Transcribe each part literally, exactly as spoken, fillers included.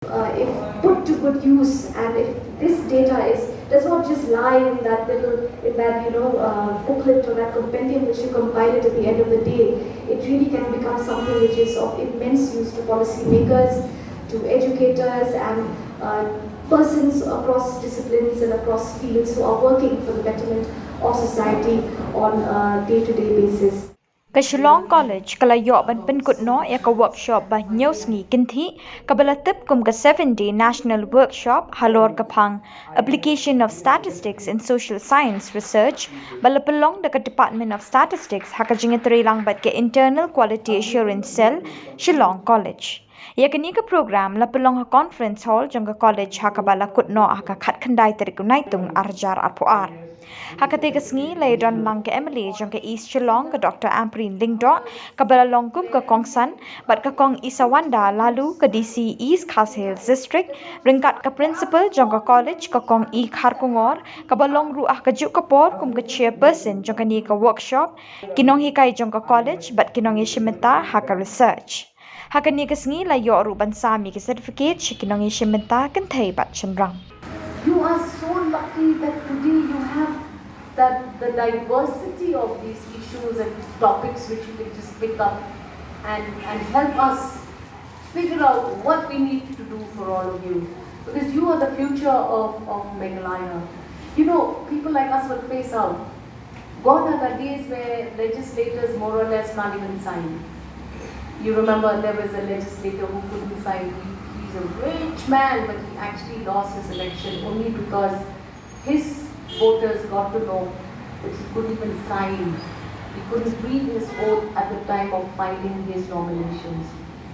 Uh, if put to good use, and if this data is does not just lie in that little in that you know uh, booklet or that compendium which you compile it at the end of the day, it really can become something which is of immense use to policymakers, to educators, and uh, persons across disciplines and across fields who are working for the betterment of society on a day-to-day basis. Ka Shillong College ka la ïoh ban pynkut noh ïa ka workshop ba hynñiew sngi kynthih kaba la tip kum ka seven day national workshop halor ka phang Application of Statistics in Social Science Research ba la pynlong da ka Department of Statistics ha ka jingïatreilang bad ka Internal Quality Assurance Cell, Shillong College. Ïa kane ka program la pynlong ha Conference Hall jong ka college ha kaba la kut noh ha ka khatkhyndai tarik u Naitung arhajar arphew ar. Ha katei ka sngi la ïadon lang ka M L A jong ka East Shillong ka Doctor Ampareen Lyngdoh kaba la long kum ka kongsan bad ka Kong Isawanda Laloo ka D C East Khasi Hills District ryngkat ka principal jong ka college ka Kong E Kharkongor kaba long ruh ha kajuh ka por kum ka chairperson jong kane ka workshop, ki nonghikai jong ka college bad ki nongïashim bynta ha ka research. Ha kane ka sngi la ïoh ruh ban sam ïa ki certificate sha ki nongïashim bynta kynthei bad shynrang. You are so lucky that today you have that the diversity of these issues and topics which you can just pick up and, and help us figure out what we need to do for all of you. Because you are the future of, of Meghalaya. You know, people like us will phase out. Gone are the days where legislators more or less can't even sign. You remember there was a legislator who couldn't sign. He, he's a rich man, but he actually lost his election only because his voters got to know that he couldn't even sign. He couldn't read his oath at the time of filing his nominations.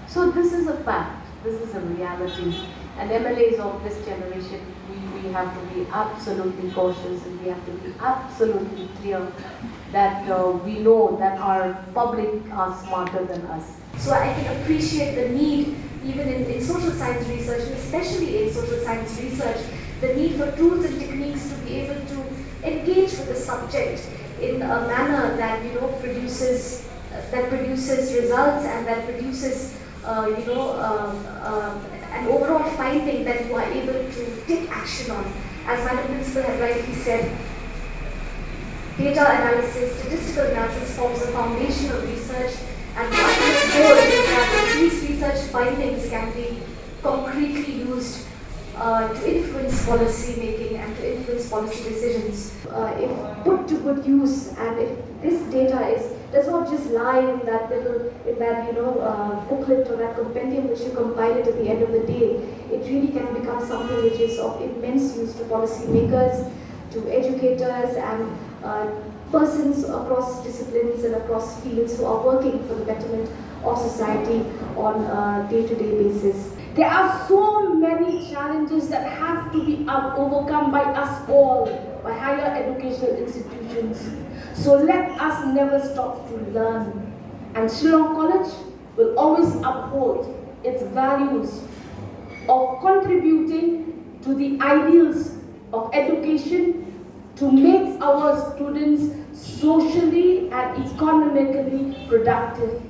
So this is a fact. This is a reality. And M L As of this generation, we, we have to be absolutely cautious and we have to be absolutely clear that uh, we know that our public are smarter than us. So I can appreciate the need, even in, in social science research, and especially in social science research, the need for tools and techniques to be able to engage with the subject in a manner that you know produces that produces results and that produces uh, you know um, um, an overall finding that you are able to take action on. As Madam Principal had rightly said, data analysis, statistical analysis forms the foundation of research, and the ultimate goal is that these research findings can be concretely used uh, to influence policy making and to influence policy decisions. Uh, if put to good use, and if this data is does not just lie in that little in that you know uh, booklet or that compendium which you compile it at the end of the day, it really can become something which is of immense use to policymakers, to educators, and uh, persons across disciplines and across fields who are working for the betterment of society on a day-to-day basis. There are so many challenges that have to be overcome by us all, by higher educational institutions. So let us never stop to learn. And Shillong College will always uphold its values of contributing to the ideals of education to make our students socially and economically productive.